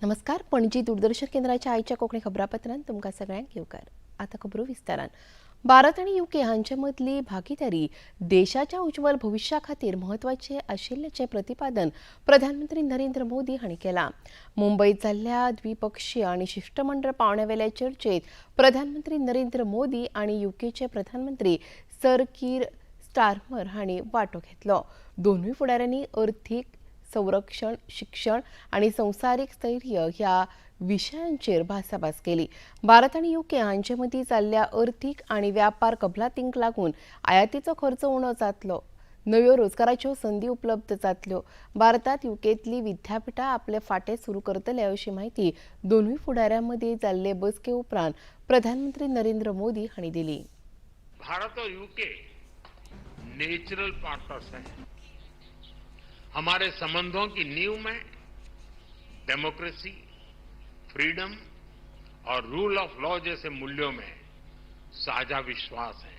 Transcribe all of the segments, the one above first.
नमस्कार, पणजी दूरदर्शन केंद्राच्या आयच्या कोंकणी खबरापत्रांत तुमकां सगळ्यांक येवकार. आतां खबरो विस्तारान. भारत आनी युके हांचे मदली भागिदारी देशाच्या उज्ज्वल भविश्या खातीर म्हत्वाचें आशिल्ल्याचें प्रतिपादन प्रधानमंत्री नरेंद्र मोदी हांणी केलां. मुंबयत जाल्ल्या द्विपक्षीय आनी शिश्टमंडळ पावंड्यावेल्या चर्चेत प्रधानमंत्री नरेंद्र मोदी आनी युकेचे प्रधानमंत्री सर कीर स्टारमर हांणी वांटो घेतलो. दोनूय फुडाऱ्यांनी अर्थीक, संरक्षण, शिक्षण आनी संवसारीक स्थैर्य ह्या विशयांचेर भासाभास केली. भारत आनी युके हांचे मदीं जाल्ल्या अर्थीक आनी व्यापार कबलातींक लागून आयातीचो खर्च उणो जातलो, नव्यो रोजगाराच्यो संदी उपलब्ध जातल्यो, भारतात युकेंतली विद्यापिठां आपले फांटे सुरू करतले अशी म्हायती दोनूय फुडाऱ्यां मदीं जाल्ले बसके उपरांत प्रधानमंत्री नरेंद्र मोदी हांणी दिली. भारत और यूके नेचुरल पार्टनर्स हैं. हमारे संबंधों की नींव में democracy, freedom Aur rule of law जैसे मूल्यों में साझा विश्वास है.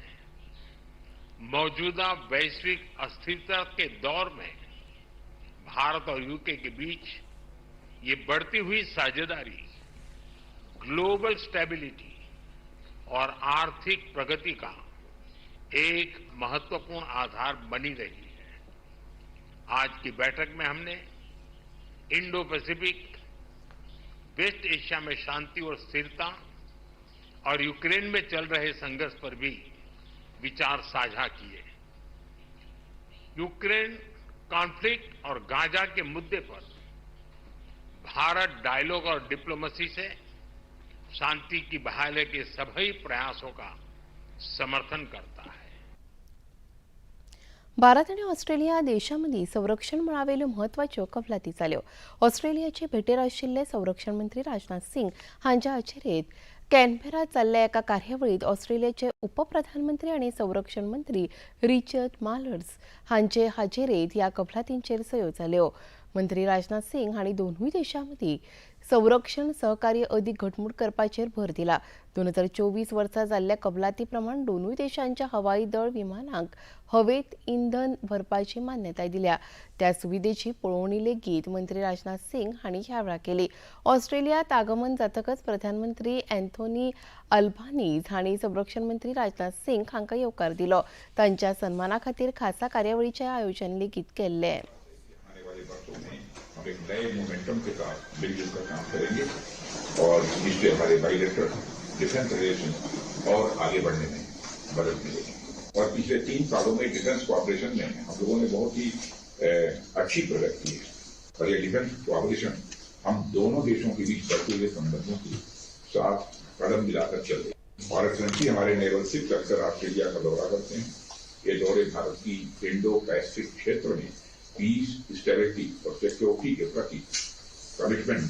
मौजूदा वैश्विक अस्थिरता के दौर में भारत और यूके के बीच ये बढ़ती हुई साझेदारी ग्लोबल स्टेबिलिटी और आर्थिक प्रगति का एक महत्वपूर्ण आधार बनी रही है. आज की बैठक में हमने इंडो पैसिफिक, वेस्ट एशिया में शांति और स्थिरता और यूक्रेन में चल रहे संघर्ष पर भी विचार साझा किए. यूक्रेन कॉन्फ्लिक्ट और गाजा के मुद्दे पर भारत डायलॉग और डिप्लोमेसी से शांति की बहाली के सभी प्रयासों का समर्थन करता है. भारत आनी ऑस्ट्रेलिया देशां मदीं संरक्षण मळावेल्यो म्हत्वाच्यो कबलाती जाल्यो. ऑस्ट्रेलियाचे भेटेर आशिल्ले संरक्षण मंत्री राजनाथ सिंग हांच्या हाजेरीत कॅनबेरात जाल्ल्या एका कार्यावळींत ऑस्ट्रेलियाचे उपप्रधानमंत्री आनी संरक्षण मंत्री रिचर्ड मार्ल्स हांचे हाजेरीत ह्या कबलातींचेर सयो जाल्यो. मंत्री राजनाथ सिंग हांणी दोनूय देशां मदीं संरक्षण सहकार्य अदीक घटमूट करपाचेर भर दिला. 2024 वर्सा जाल्ल्या कबलाती प्रमाण दोनूय देशांच्या हवाई दळ विमानांक हवेत इंधन भरपाची मान्यताय दिल्या. त्या सुविधेची पळोवणी लेगीत मंत्री राजनाथ सिंग हांणी ह्या वेळार केली. ऑस्ट्रेलियांत आगमन जातकच प्रधानमंत्री अँथोनी अल्बानीज हांणी संरक्षण मंत्री राजनाथ सिंग हांकां येवकार दिलो. तांच्या सन्माना खातीर खासा कार्यावळीचें आयोजन लेगीत केल्लें. आने वाले वर्षों में हम एक नए मोमेंटम के साथ मिलजुल कर काम करेंगे और इससे हमारे बाइलेटरल डिफेंस रिलेशन और आगे बढ़ने में मदद मिलेगी. और पिछले 3 सालों में डिफेंस कोऑपरेशन में हम लोगों ने बहुत ही अच्छी प्रगति की है और ये डिफेंस कोऑपरेशन हम दोनों देशों के बीच बढ़ते हुए संबंधों के साथ कदम मिलाकर चल रहे हैं. और एक्सलेंसी हमारे नेवल शिप्स अक्सर ऑस्ट्रेलिया का दौरा करते हैं. ये दौरे भारत की इंडो पैसिफिक क्षेत्र में पीस, स्टेबिलिटी और सिक्योरिटी के प्रति कमिटमेंट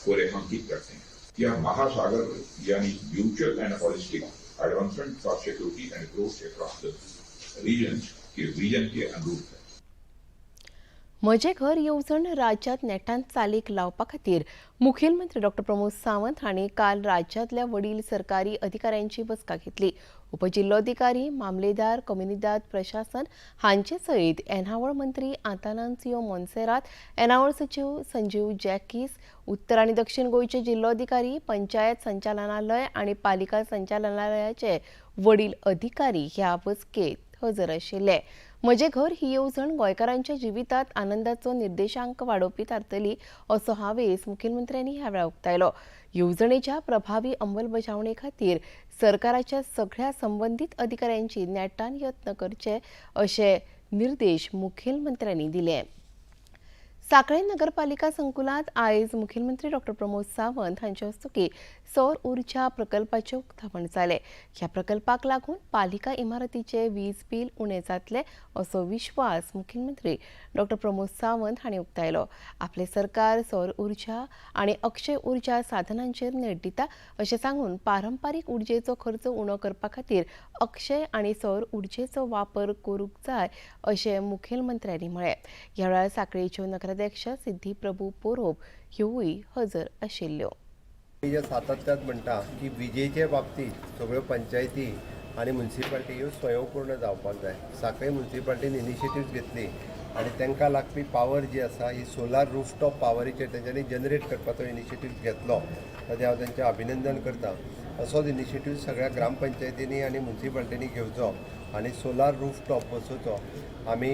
को रेखांकित करते हैं. यह महासागर यानी mutual and holistic advancement for security and growth across the region K vision K अनुरूप है. म्हजें घर येवजण राज्यांत नेटान चालीक लावपा खातीर मुखेलमंत्री डॉ प्रमोद सावंत हांणी काल राज्यांतल्या वडील सरकारी अधिकाऱ्यांची बसका घेतली. उपजिल्लोधिकारी, मामलेदार, कम्युनिदाद प्रशासन हांचे सयत येणावळ मंत्री आतानासियो मोन्सेरात, येणावळ सचीव संजीव जॅकीस, उत्तर आनी दक्षिण गोंयचे जिल्लोधिकारी, पंचायत संचालनालय आनी पालिका संचालनालयाचे वडील अधिकारी ह्या बसकेत हजर आशिल्ले. म्हजें घर ही येवजण गोंयकारांच्या जिवितांत आनंदाचो निर्देशांक वाडोवपी थारतली असो हावेस मुखेलमंत्र्यांनी ह्या वेळार उक्तायलो. येवजणेच्या प्रभावी अंमलबजावणे खातीर सरकाराच्या सगळ्या संबंदीत अधिकाऱ्यांची नेटान यत्न करचे अशे निर्देश मुखेलमंत्र्यांनी दिले. सांखळे नगरपालिका संकुलांत आयज मुखेलमंत्री डॉ प्रमोद सावंत हांचे हस्तुकीं सौर उर्जा प्रकल्पाचें उक्तावण जालें. ह्या प्रकल्पाक लागून पालिका इमारतीचें वीज बील उणें जातलें असो विश्वास मुखेलमंत्री डॉ प्रमोद सावंत हांणी उक्तायलो. आपलें सरकार सौर उर्जा आनी अक्षय उर्जा साधनांचेर नेट दिता अशें सांगून पारंपारीक उर्जेचो खर्च उणो करपा खातीर अक्षय आनी सौर उर्जेचो वापर करूंक जाय अशें मुखेलमंत्र्यांनी म्हळें. ह्या वेळार सांखळेच्यो नगराध्यक्ष सिद्धी प्रभू पोरोब ह्योय हजर आशिल्ल्यो. मी जे सातत्यात म्हणटा की विजेचे बाबतीत सगळ्यो पंचायती आनी मुन्सिपाल्टी ह्यो स्वयंपूर्ण जावपाक जाय. सांखळे मुन्सिपाल्टीन इनिशिएटीव्स घेतली. आनी तांकां लागपी पावर जी आसा ही सोलार रूफटॉप पावरीचेर तेंच्यांनी जनरेट करपाचो इनिशिएटीव घेतलो, ताजें हांव तेंचें अभिनंदन करता. असोच इनिशिएटीव सगळ्या ग्रामपंचायतींनी आनी मुन्सिपालिटींनी घेवचो आनी सोलार रूफटॉप बसोवचो. आमी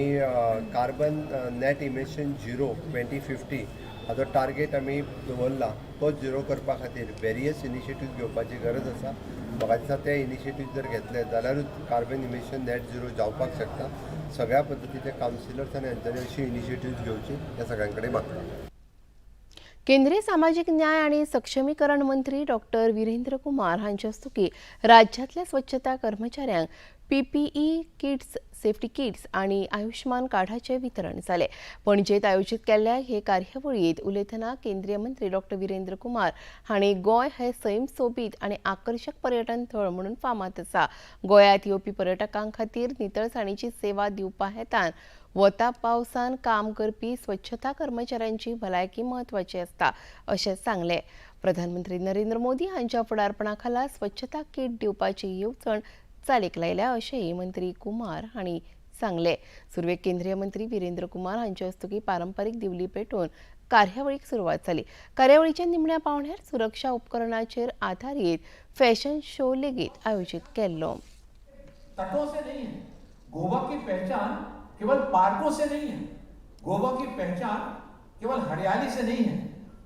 carbon net emission zero 2050 हाजो टार्गेट आमी दवरला. तो झिरो करपा खातीर वेरियस इनिशिएटीव घेवपाची गरज आसा. म्हाका दिसता ते इनिशिएटीव जर घेतले जाल्यारूच कार्बन इमिशन नॅट झिरो जावपाक शकता. सगळ्या पद्दतीचे कावन्सिलर्स आनी हांच्यांनी अशी इनिशिएटीव घेवची ह्या सगळ्यां कडेन मागता. केंद्रीय सामाजीक न्याय आणि सक्षमीकरण मंत्री डॉक्टर विरेंद्र कुमार हांच्या हस्तुकीं राज्यांतल्या स्वच्छता कर्मचाऱ्यांक पीपीई किट्स, सेफ्टी किट्स आनी आयुष्मान कार्डाचें वितरण जालें. पणजेत आयोजीत केल्ल्या हे कार्यावळींत उलयतना केंद्रीय मंत्री डॉक्टर विरेंद्र कुमार हांणी गोंय हे सैम सोबीत आनी आकर्शक पर्यटन थळ म्हणून फामाद आसा. गोंयांत येवपी पर्यटकां खातीर नितळसाणीची सेवा दिवपा हेतान वता पावसान काम करपी स्वच्छता कर्मचाऱ्यांची भलायकी म्हत्वाची आसता अशें सांगलें. प्रधानमंत्री नरेंद्र मोदी हांच्या फुडारपणा खाला स्वच्छता किट दिवपाची येवजण चालीक लायल्या अशेंय मंत्री कुमार हांणी सांगलें. सुरवेक केंद्रीय मंत्री विरेंद्र कुमार हांचे हस्तुकीं पारंपारीक दिवली पेटोवन कार्यावळीक सुरवात जाली. कार्यावळीच्या निमण्या पावंड्यार सुरक्षा उपकरणाचेर आधारीत फॅशन शो लेगीत आयोजीत केल्लो. तटों से नहीं है. गोवा की पहचान केवल पार्कों से नहीं है. गोवा की पहचान केवल हरियाली से नहीं है.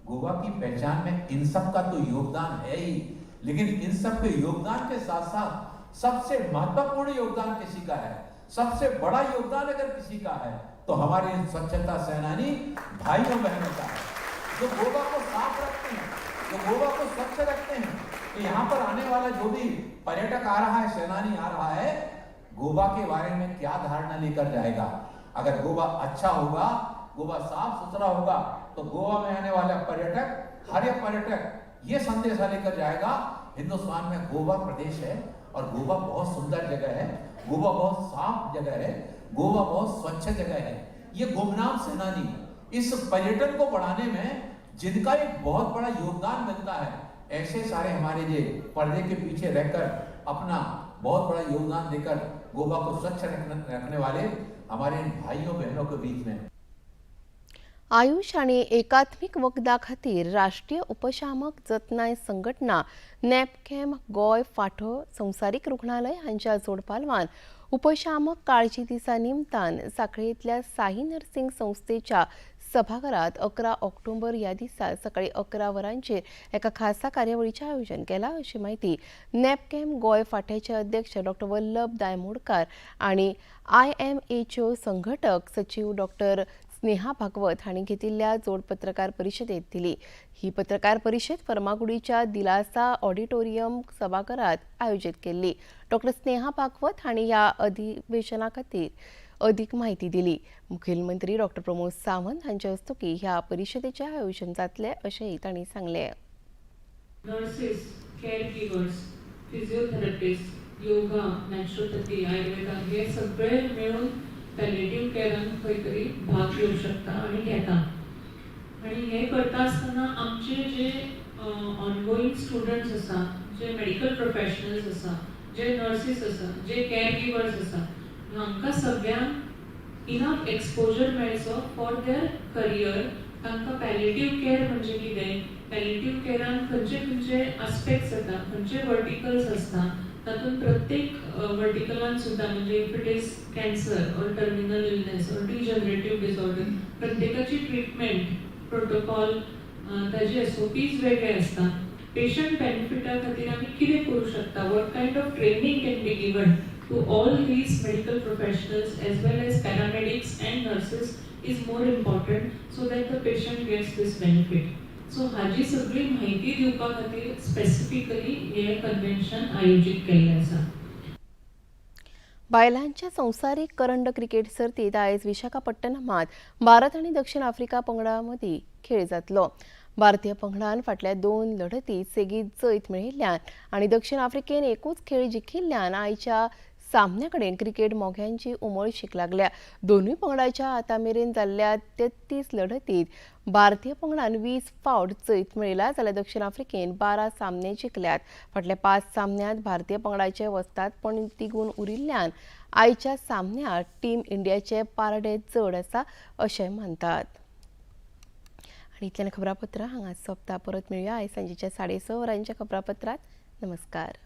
गोवा की पहचान में इन सब का तो योगदान है ही, लेकिन इन सब के योगदान के साथ साथ सबसे महत्वपूर्ण योगदान किसी का है, सबसे बड़ा योगदान अगर किसी का है, तो हमारे इन स्वच्छता सेनानी भाइयों बहनों का है, जो गोवा को साफ रखते हैं, जो गोवा को स्वच्छ रखते हैं, कि यहाँ पर आने वाला जो भी पर्यटक आ रहा है, सैलानी आ रहा है, गोवा के बारे में क्या धारणा लेकर जाएगा? अगर गोवा अच्छा होगा, गोवा साफ सुथरा होगा, तो गोवा में आने वाला पर्यटक, हर एक पर्यटक ये संदेशा लेकर जाएगा, हिंदुस्तान में गोवा प्रदेश है और गोवा बहुत सुंदर जगह है, गोवा बहुत साफ जगह है, गोवा बहुत स्वच्छ जगह है. ये गुमनाम सेनानी, इस पर्यटन को बढ़ाने में जिनका एक बहुत बड़ा योगदान मिलता है, ऐसे सारे हमारे ये पर्दे के पीछे रहकर अपना बहुत बड़ा योगदान देकर गोवा को स्वच्छ रखने वाले हमारे इन भाइयों बहनों के बीच में. आयुष आनी एकात्मीक वखदां खातीर राष्ट्रीय उपशामक जतनाय संघटना नॅपकॅम गोंय फांटो संवसारीक रुग्णालय हांच्या जोडपालवान उपशामक काळजी दिसा निमतान सांखळेंतल्या साई नर्सिंग संस्थेच्या सभाघरात 11 ऑक्टोबर ह्या दिसा सकाळी 11 वरांचेर एका खासा कार्यावळीचें आयोजन केलां अशी म्हायती नॅपकॅम गोंय फांट्याचे अध्यक्ष डॉक्टर वल्लभ दायमोडकार आनी आयएमएच्यो संघटक सचीव डॉक्टर स्नेहा भागवत हांणी घेतिल्ल्या जोड पत्रकार परिशदेत दिली. ही पत्रकार परिशद फर्मागुडीच्या दिलासा ऑडिटोरियम सभाघरात आयोजीत केल्ली. डॉक्टर स्नेहा भागवत हांणी ह्या अधिवेशना खातीर अदीक म्हायती दिली. मुखेलमंत्री डॉक्टर प्रमोद सावंत हांच्या हस्तुकीं ह्या परिशदेचें आयोजन जातलें अशेंय तांणी सांगलें. Nurses, caregivers, physiotherapist, yoga, naturopathy, Ayurveda हे सगळे मेळून पॅलेटिव्ह कॅरान खंय तरी भाग घेवंक शकता आनी घेता. आनी हें करता आसतना आमचे जे ऑनगोईंग स्टुडंट्स आसा, जे मेडिकल प्रोफेशनल्स आसा, जे नर्सीस आसा, जे कॅर गिवर्स आसा, हांकां सगळ्यांक इनफ एक्सपोजर मेळचो फॉर there career. तांकां पॅलेटिव्ह कॅर म्हणजे कितें, पॅलेटिव्ह कॅरान खंयचे खंयचे आस्पेक्ट्स येता, खंयचे वर्टिकल्स आसता, तातूंत प्रत्येक वर्टिकलान सुद्दां, म्हणजे if it is cancer or terminal illness or degenerative disorder, प्रत्येकाची ट्रिटमेंट प्रोटोकॉल, ताजे एसओपीज वेगळे आसता. पेशंट बेनिफिटा खातीर आमी कितें करूं शकता, what kind of training can be given to all these medical professionals as well as paramedics and nurses is more important so that the patient gets this benefit. So हाजी सगळी माहिती दिवपा खातीर स्पेसिफिकली हे कन्व्हेन्शन आयोजीत केल्लें आसा. बायलांच्या संवसारीक करंड क्रिकेट सर्तीत आयज विशाखापट्टणमात भारत आनी दक्षिण आफ्रिका पंगडा मदीं खेळ जातलो. भारतीय पंगडान फाटल्या दोन लढतीत सेगीत जैत मेळयल्ल्यान आनी दक्षिण आफ्रिकेन एकूच खेळ जिखिल्ल्यान आयच्या सामन्या कडेन क्रिकेट मोग्यांची उमळशीक लागल्या. दोनूय पंगडाच्या आतां मेरेन जाल्ल्या 33 लढतीत भारतीय पंगडान 20 फावट जैत मेळयला, जाल्यार दक्षिण आफ्रिकेन 12 सामने जिखल्यात. फाटल्या 5 सामन्यांत भारतीय पंगडाचे वस्तादपण तिगून उरिल्ल्यान आयच्या सामन्यांत टीम इंडियाचे पारडे चड आसा अशें मानतात. आनी इतल्यान खबरापत्रां हांगा सोंपता. परत मेळुया आयज सांजेच्या 6:30 वरांच्या खबरापत्रांत. नमस्कार.